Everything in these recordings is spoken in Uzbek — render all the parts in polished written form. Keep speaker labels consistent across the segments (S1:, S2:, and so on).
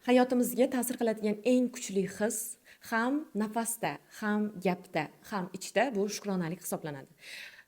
S1: Hayotimizga ta'sir qiladigan eng kuchli his ham nafasda, ham gapda, ham ichda bu shukronalik hisoblanadi.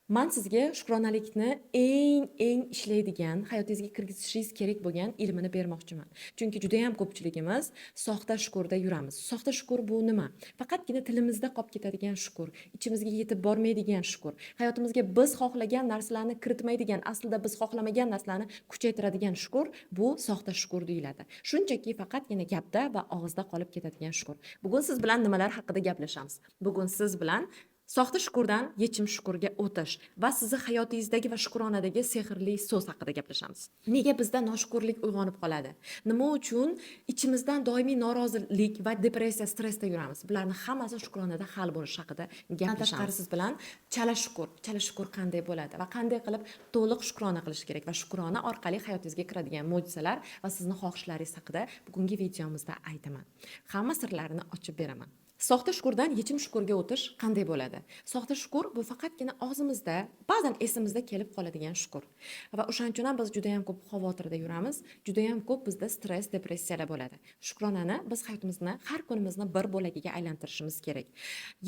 S1: Man sizga shukronalikni eng eng ishlaydigan, hayotingizga kirgizishingiz kerak bo'lgan ilmini bermoqchiman. Chunki judayam ko'pchiligimiz soxta shukurda yuramiz. Soxta shukur bu nima? Faqatgina tilimizda qolib ketadigan shukur, ichimizga yetib bormaydigan shukur, hayotimizga biz xohlagan narsalarni kiritmaydigan, aslida biz xohlamagan narsalarni kuchaytiradigan shukur, bu soxta shukur deyiladi. Shunchaki faqatgina gapda va og'izda qolib ketadigan shukur. Bugun siz bilan nimalar haqida gaplashamiz? Bugun siz bilan soxta shukurdan yechim shukurga o'tish va sizni hayotingizdagi va shukronadagi sehrli so'z haqida gaplashamiz. Nega bizda noshukurlik uyg'onib qoladi? Nima uchun ichimizdan doimiy norozilik va depressiya, stressda yuramiz? Bularni hammasi shukronada hal bo'lishi haqida gaplashamiz. Tashqari siz bilan chala shukur, chala shukur qanday bo'ladi va qanday qilib to'liq shukrona qilish kerak va shukrona orqali hayotingizga kiradigan mo'jizalar va sizni xohishlaringiz haqida bugungi videomizda aytaman. Hamma sirlarini ochib beraman. Soxta shukurdan yechim shukurga o'tish qanday bo'ladi? Soxta shukur bu faqatgina og'zimizda, ba'zan esimizda kelib qoladigan shukur. Va o'shaning uchun ham biz juda ham ko'p xavotirda yuramiz, juda ham ko'p bizda stress, depressiyalar bo'ladi. Shukronani biz hayotimizni har kunimizni bir bo'lagiga aylantirishimiz kerak.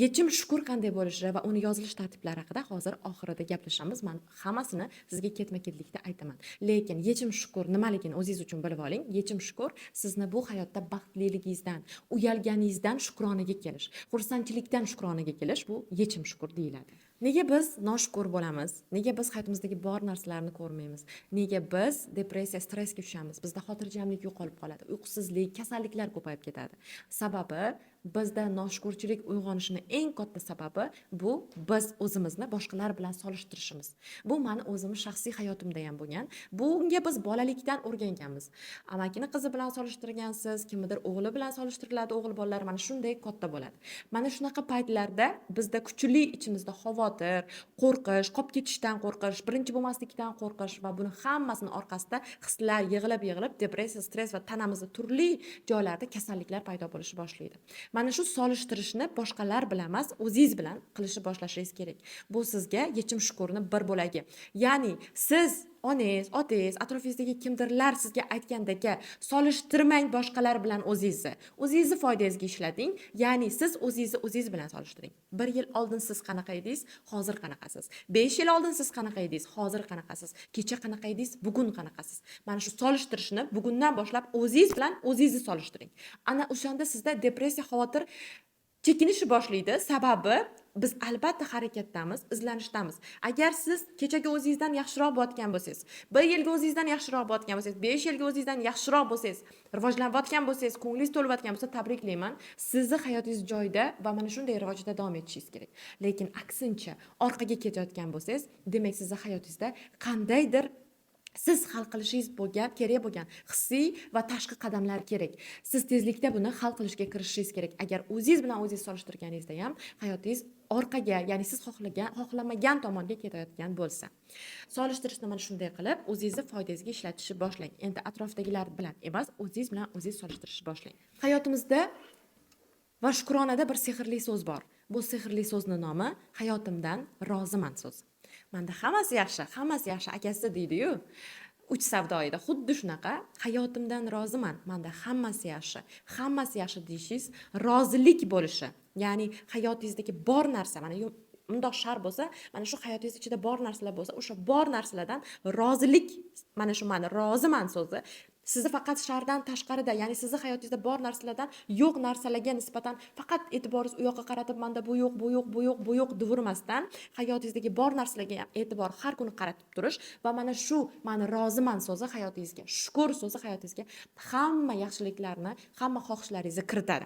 S1: Yechim shukur qanday bo'lishi va uni yozilish tartiblari haqida hozir oxirida gaplashamiz. Men hammasini sizga ketma-ketlikda aytaman. Lekin yechim shukur nimaligini o'zingiz uchun bilib oling. Yechim shukur sizni bu hayotda baxtliligingizdan, uyalganingizdan shukronaga kelish, xursandchilikdan shukronaga kelish, bu yechim shukur deyiladi. Nega biz noshukur bo'lamiz? Nega biz hayotimizdagi bor narsalarni ko'rmaymiz? Nega biz depressiya, stressga tushamiz? Bizda xotirjamlik yo'qolib qoladi, uyqusizlik, kasalliklar ko'payib ketadi. Sababi, bizda noshukurchilik uyg'onishini eng katta sababi bu biz o'zimizni boshqalar bilan solishtirishimiz. Bu mani o'zimni shaxsiy hayotimda ham bo'lgan. Bunga biz bolalikdan o'rganganmiz. Amakini qizi bilan solishtirgansiz, kimnidir o'g'li bilan solishtiriladi, o'g'il bolalar mana shunday katta bo'ladi. Mana shunaqa paytlarda bizda kuchli ichimizda xavotir, qo'rqish, qolib ketishdan qo'rqish, birinchi bo'lmaslikdan qo'rqish va buni hammasini orqasida hislar yig'ilib-yig'ilib depressiya, stress va tanamizda turli joylarda kasalliklar paydo bo'lishni boshlaydi. Mana shu solishtirishni boshqalar bilan emas, o'zingiz bilan qilishni boshlashingiz kerak. Bu sizga yechim shukurni bir bo'lagi. Ya'ni siz onangiz, otangiz, atrofingizdagi kimdirlar sizga aytgandaka solishtirmang boshqalar bilan o'zingizni. O'zingizni foydangizga ishlating. Ya'ni siz o'zingizni o'zingiz bilan solishtiring. Bir yil oldin siz qanaqa edingiz, hozir qanaqasiz? 5 yil oldin siz qanaqa edingiz, hozir qanaqasiz? Kecha qanaqa edingiz, bugun qanaqasiz? Mana shu solishtirishni bugundan boshlab o'zingiz bilan o'zingizni solishtiring. Ana o'shanda sizda depressiya, xavotir chekinishni boshlaydi. Sababi biz albatta harakatdamiz, izlanishdamiz. Agar siz kechagi o'zingizdan yaxshiroq bo'layotgan bo'lsangiz, bir yilga o'zingizdan yaxshiroq bo'layotgan bo'lsangiz, 5 yilga o'zingizdan yaxshiroq bo'lsangiz, rivojlanayotgan bo'lsangiz, ko'nglingiz to'layotgan bo'lsa, tabriklayman. Sizni hayotingiz joyida va mana shunday rivojda davom etishingiz kerak. Lekin aksincha orqaga ketayotgan bo'lsangiz, demak, sizni hayotingizda qandaydir siz hal qilishingiz bo'lgan, kerak bo'lgan hissiy va tashqi qadamlar kerak. Siz tezlikda buni hal qilishga kirishishingiz kerak. Agar o'zingiz bilan o'zingiz solishtirganingizda ham hayotingiz orqaga, ya'ni siz xohlagan, xohlamagan tomonga ketayotgan bo'lsa. Solishtirishni mana shunday qilib o'zingizni foydangizga ishlatishni boshlang. Endi atrofdagilar bilan emas, o'zingiz bilan o'zingiz solishtirishni boshlang. Hayotimizda va shukronada bir sehrli so'z bor. Bu sehrli so'zni nomi "Hayotimdan roziman" so'zi. Manda hammasi yaxshi, hammasi yaxshi akasi deydi-yu. Uch savdoyida xuddi shunaqa "Hayotimdan roziman, manda hammasi yaxshi, hammasi yaxshi" deyishingiz, rozilik bo'lishi. Ya'ni hayotingizdagi bor narsa, mana mundoq shar bo'lsa, mana shu hayotingiz ichida bor narsalar bo'lsa, o'sha bor narsalardan rozilik, mana shu "Mani roziman" so'zi sizni faqat shardan tashqarida, ya'ni sizni hayotingizda bor narsalardan yo'q narsalarga nisbatan faqat e'tiboringizni u yoqqa qaratib, manda bu yo'q, bu yo'q, bu yo'q, bu yo'q devermasdan, hayotingizdagi bor narsalarga ham e'tibor har kuni qaratib turish va mana shu "Mani roziman" so'zi hayotingizga, shukur so'zi hayotingizga hamma yaxshiliklarni, hamma xohishlaringizni kiritadi.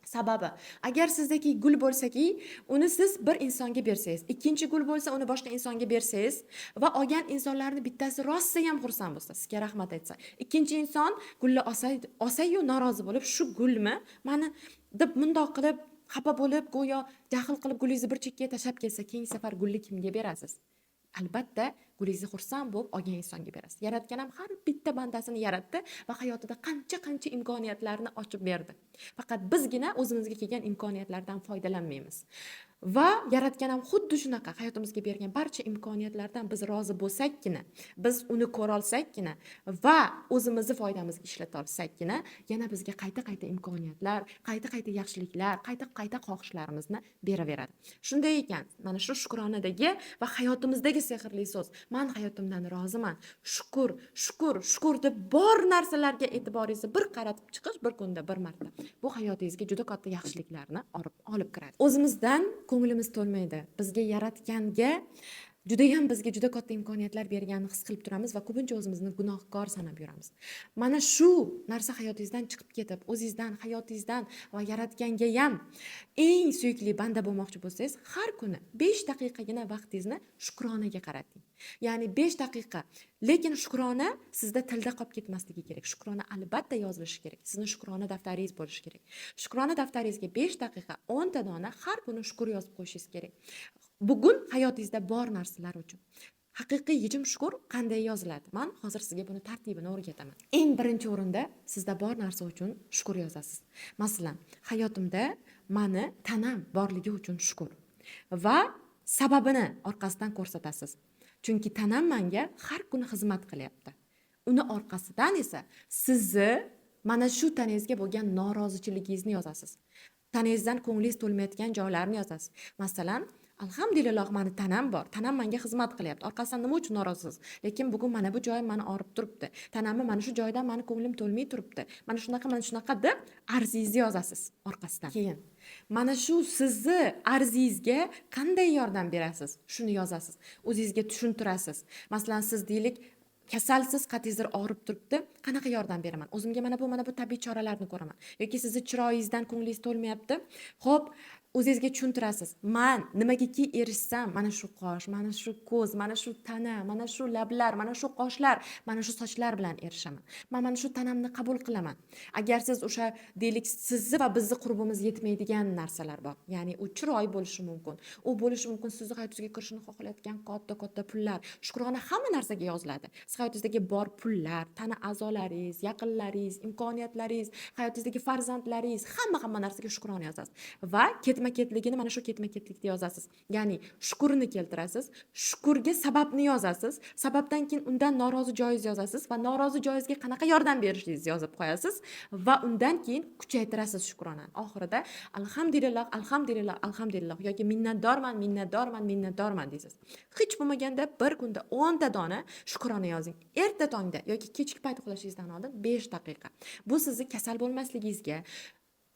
S1: Sababi, agar sizdagi gul bo'lsaki, uni siz bir insonga bersangiz, ikkinchi gul bo'lsa, uni boshqa insonga bersangiz va olgan insonlarni bittasi rosayam xursand bo'lsa, sizga rahmat aytsa, ikkinchi inson gulni olsa, olsayu norozi bo'lib, "Shu gulmi mani?" deb mundoq qilib, xafa bo'lib, go'yo jahl qilib gulingizni bir chekkaga tashlab kelsa, keyingi safar gulni kimga berasiz? Albatta, Gulingizni xursand bo'lib olgan insonga berasiz. Yaratgan ham har bitta bandasini yaratdi va hayotida qancha-qancha imkoniyatlarni ochib berdi. Faqat bizgina o'zimizga kelgan imkoniyatlardan foydalanmaymiz. Va yaratgan ham xuddi shunaqa hayotimizga bergan barcha imkoniyatlardan biz rozi bo'lsakkina, biz uni ko'ra olsakkina va o'zimizni foydamizga ishlata olsakkina, yana bizga qayta-qayta imkoniyatlar, qayta-qayta yaxshiliklar, qayta-qayta xohishlarimizni beraveradi. Shunday ekan, mana shu shukronadagi va hayotimizdagi sehrli so'z, man hayotimdan roziman, shukur, shukur, shukur deb bor narsalarga e'tiboringizni bir qaratib chiqish bir kunda bir marta. Bu hayotingizga juda katta yaxshiliklarni olib kiradi. O'zimizdan ko'nglimiz to'lmaydi. Bizga yaratganga judayam bizga juda katta imkoniyatlar berganini his qilib turamiz va ko'pincha o'zimizni gunohkor sanab yuramiz. Mana shu narsa hayotingizdan chiqib ketib, o'zingizdan, hayotingizdan va yaratganga ham eng suyukli banda bo'lmoqchi bo'lsangiz, har kuni 5 daqiqagina vaqtingizni shukronaga qarating. Ya'ni 5 daqiqa. Lekin shukrona sizda tilda qolib ketmasligi kerak. Shukrona albatta yozilishi kerak. Sizni shukrona daftaringiz bo'lishi kerak. Shukrona daftaringizga 5 daqiqa 10 ta dona har kuni shukur yozib qo'yishingiz kerak. Bugun hayotingizda bor narsalar uchun. Haqiqiy yechim shukur qanday yoziladi? Men hozir sizga buni tartibini o'rgataman. Eng birinchi o'rinda sizda bor narsa uchun shukur yozasiz. Masalan, hayotimda mani tanam borligi uchun shukur va sababini orqasidan ko'rsatasiz. Chunki tanam menga har kuni xizmat qilyapti. Uni orqasidan esa sizni mana shu tanangizga bo'lgan norozichiligingizni yozasiz. Tanangizdan ko'nglingiz to'lmayotgan joylarni yozasiz. Masalan, alhamdulillah mani tanam bor, tanam menga xizmat qilyapti. Orqasidan nima uchun norozisiz? Lekin bugun mana bu joyim mani og'rib turibdi. Tanamni mana shu joydan mani ko'nglim to'lmay turibdi. Mana shunaqa, mana shunaqa deb arzingizni yozasiz orqasidan. Keyin mana shu sizni arzingizga qanday yordam berasiz? Shuni yozasiz. O'zingizga tushuntirasiz. Masalan, siz deylik kasalsiz, qatingizdir og'rib turibdi, qanaqa yordam beraman? O'zimga mana bu, mana bu tabiiy choralarni ko'raman. Yoki sizni chiroyingizdan ko'nglingiz to'lmayapti. Xo'p, o'zingizga tushuntirasiz. Man nimagaki erishsam, mana shu qosh, mana shu ko'z, mana shu tana, mana shu lablar, mana shu qoshlar, mana shu sochlar bilan erishaman. Man mana shu tanamni qabul qilaman. Agar siz o'sha deylik sizni va bizni qurbimiz yetmaydigan narsalar bor. Ya'ni u chiroy bo'lishi mumkin. U bo'lishi mumkin sizni hayotingizga kirishini xohlayotgan katta-katta pullar. Shukrona hamma narsaga yoziladi. Siz hayotingizdagi bor pullar, tana a'zolaringiz, yaqinlaringiz, imkoniyatlaringiz, hayotingizdagi farzandlaringiz, hamma narsaga shukrona yozasiz. Va ketma-ketligini mana shu ketma-ketlikda yozasiz. Ya'ni shukurni keltirasiz, shukurga sababni yozasiz, sababdan keyin undan norozi joyingizni yozasiz va norozi joyingizga qanaqa yordam berishingizni yozib qo'yasiz va undan keyin kuchaytirasiz shukronani. Oxirida alhamdulillah, alhamdulillah, alhamdulillah yoki minnatdorman, minnatdorman, minnatdorman deysiz. Hech bo'lmaganda bir kunda 10 ta dona shukrona yozing. Erta tongda yoki kechki payt uxlashingizdan oldin 5 daqiqa. Bu sizni kasal bo'lmasligingizga,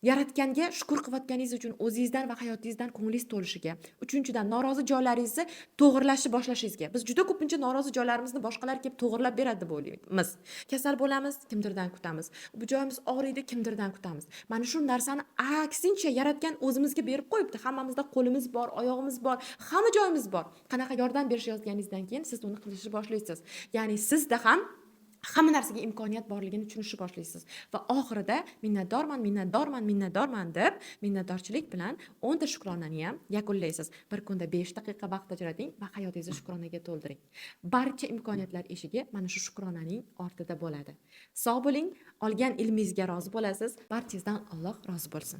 S1: yaratganga shukur qilayotganingiz uchun o'zingizdan va hayotingizdan ko'nglingiz to'lishiga, uchinchidan norozi joylaringizni to'g'irlashni boshlashingizga. Biz juda ko'pincha norozi joylarimizni boshqalar kelib to'g'irlab beradi deb o'ylaymiz. Kasal bo'lamiz, kimdirdan kutamiz. Bu joyimiz og'riydi, kimdirdan kutamiz. Mana shu narsani aksincha yaratgan o'zimizga berib qo'yibdi. Hammamizda qo'limiz bor, oyog'imiz bor, hamma joyimiz bor. Qanaqa yordam berish yozganingizdan keyin siz uni qilishni boshlaysiz. Ya'ni sizda ham hamma narsaga imkoniyat borligini tushunishni boshlaysiz va oxirida minnatdorman, minnatdorman, minnatdorman deb minnatdorchilik bilan 10 ta shukronani ham yakunlaysiz. Bir kunda 5 daqiqa vaqt ajrating va hayotingizni shukronaga to'ldiring. Barcha imkoniyatlar eshigi mana shu shukronaning ortida bo'ladi. Sog' bo'ling, olgan ilmingizga rozi bo'lasiz. Barchangizdan Alloh rozi bo'lsin.